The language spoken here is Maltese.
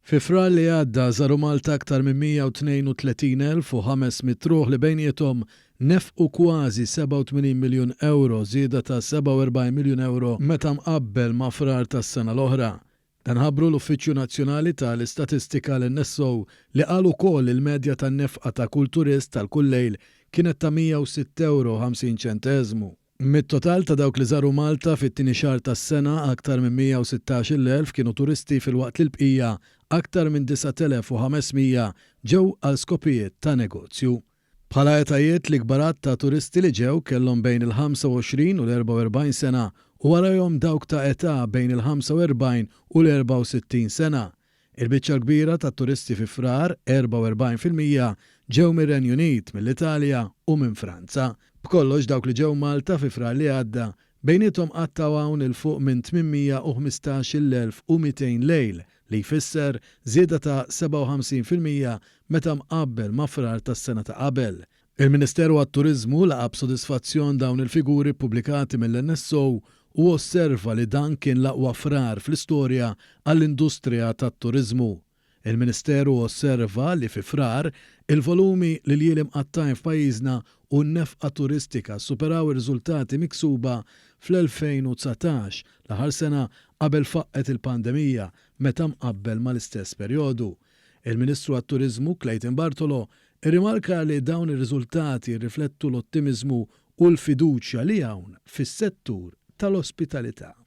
Fi Frar li għadda żaru Malta aktar minn 132,500 ruħ li bejniethom nefqu kważi 87 miljun ewro, żieda ta' 47 miljun ewro meta mqabbel ma' Frar tas-sena l-oħra. Dan ħabbru l-Uffiċċju Nazzjonali ta' l-Istatistika, l-NSO, li qal ukoll li l-medja tan-nefqa ta' kull turist għal kull lejl kienet ta' 106 ewro u 50 ċenteżmu. Mit-total ta' dawk li żaru Malta fit-tieni xahar tas-sena, aktar minn 116,000 kienu turisti filwaqt li l-bqija, aktar minn 9,500, ġew għal skopijiet ta' negozju. Bħala etajiet, l-ikbar għadd ta' turisti li ġew kellhom bejn il-25 u l-44 sena u warajhom dawk ta' età bejn il-45 u l-64 sena. Il-biċċa l-kbira tat-turisti fi Frar, 44%, ġew mir-Renju Unit, mill-Italja u minn Franza. B'kollox dawk li ġew Malta fi Frar li għadda, bejniethom qattgħu hawn 'il fuq minn 815,200 lejl, li jfisser żieda ta' 57% meta mqabbel ma' Frar tas-sena ta' qabel. Il-Ministeru għat-Turiżmu laqa' b'sodisfazzjon dawn il-figuri ppubblikati mill-NSO u osserva li dan kien l-aqwa Frar fl-istorja għall-industrija tat-turiżmu. Il-Ministeru osserva li fi Frar, il-volumi li ljieli mqattgħin f'pajjiżna u n-nefqa turistika ssuperaw ir-riżultati miksuba fl-2019, l-aħħar sena qabel faqqgħet il-pandemija, meta mqabbel mal-istess perjodu. Il-Ministru għat-Turiżmu, Clayton Bartolo, irrimarka li dawn ir-riżultati jirriflettu l-ottimiżmu u l-fiduċja li hawn fis-settur tal-ospitalità.